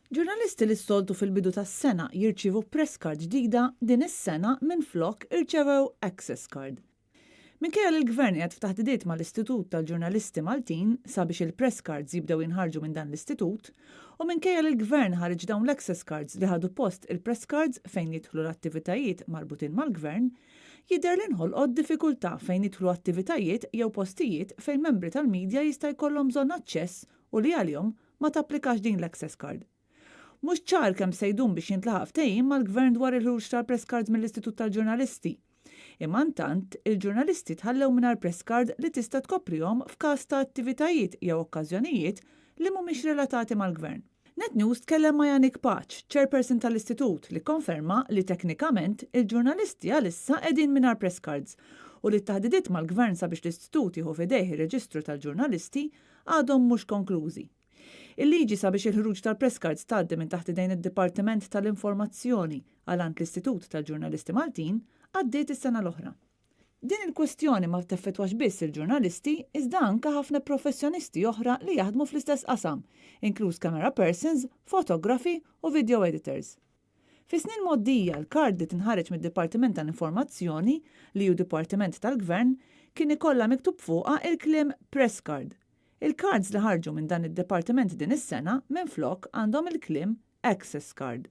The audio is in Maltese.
Ġurnalisti li s-soltu fil-bidu tas-sena jirċievu press card ġdida din is-sena minflok irċevew access card. Minkejja li l-Gvern qiegħed f'taħdidiet mal-Istitut tal-Ġurnalisti Maltin sabiex il-press cards jibdew jinħarġu minn dan l-istitut, u minkejja li l-Gvern ħareġ dawn l-access cards li ħadu post il-press cards fejn jidħlu l-attivitajiet marbutin mal-Gvern, jidher li nħolqot diffikultà fejn jidħlu attivitajiet jew postijiet fejn membri tal-media jista' jkollhom bżonn aċċess u li għalihom ma tapplikax din l-access card. Mhux ċar kemm se jdum biex jintlaħaq ftehim mal-Gvern dwar il-ħruġ tal-press cards mill-Istitut tal-Ġurnalisti. Imma intant, il-ġurnalisti tħallew mingħajr press card li tista' tkoprihom f'każ ta' attivitajiet jew okkażjonijiet li mhumiex relatati mal-Gvern. Net News tkellem ma' Yannick Pace, chairperson tal-istitut, li konferma li teknikament il-ġurnalisti għalissa qegħdin mingħajr press cards u li t-taħdidiet mal-Gvern sabiex l-istitut jieħu f'idejh ir-reġistru tal-ġurnalisti għadhom mhux konklużi. Il-liġi sabiex il-ħruġ tal-press cards tgħaddi minn taħt idejn id-Dipartiment tal-Informazzjoni għal għand l-Istitut tal-Ġurnalisti Maltin għaddiet is-sena l-oħra. Din il-kwestjoni ma teffettwax biss il-ġurnalisti, iżda anka ħafna professjonisti oħra li jaħdmu fl-istess qasam, inkluż camera persons, fotografi u video editors. Fi snin mgħoddija l-kard li tinħareġ mid-Dipartiment tal-Informazzjoni, li hu dipartiment tal-Gvern, kien ikollha miktub fuqha il-kliem press card. Il-cards li ħarġu minn dan id-dipartiment din is-sena minflok għandhom il-kliem access card.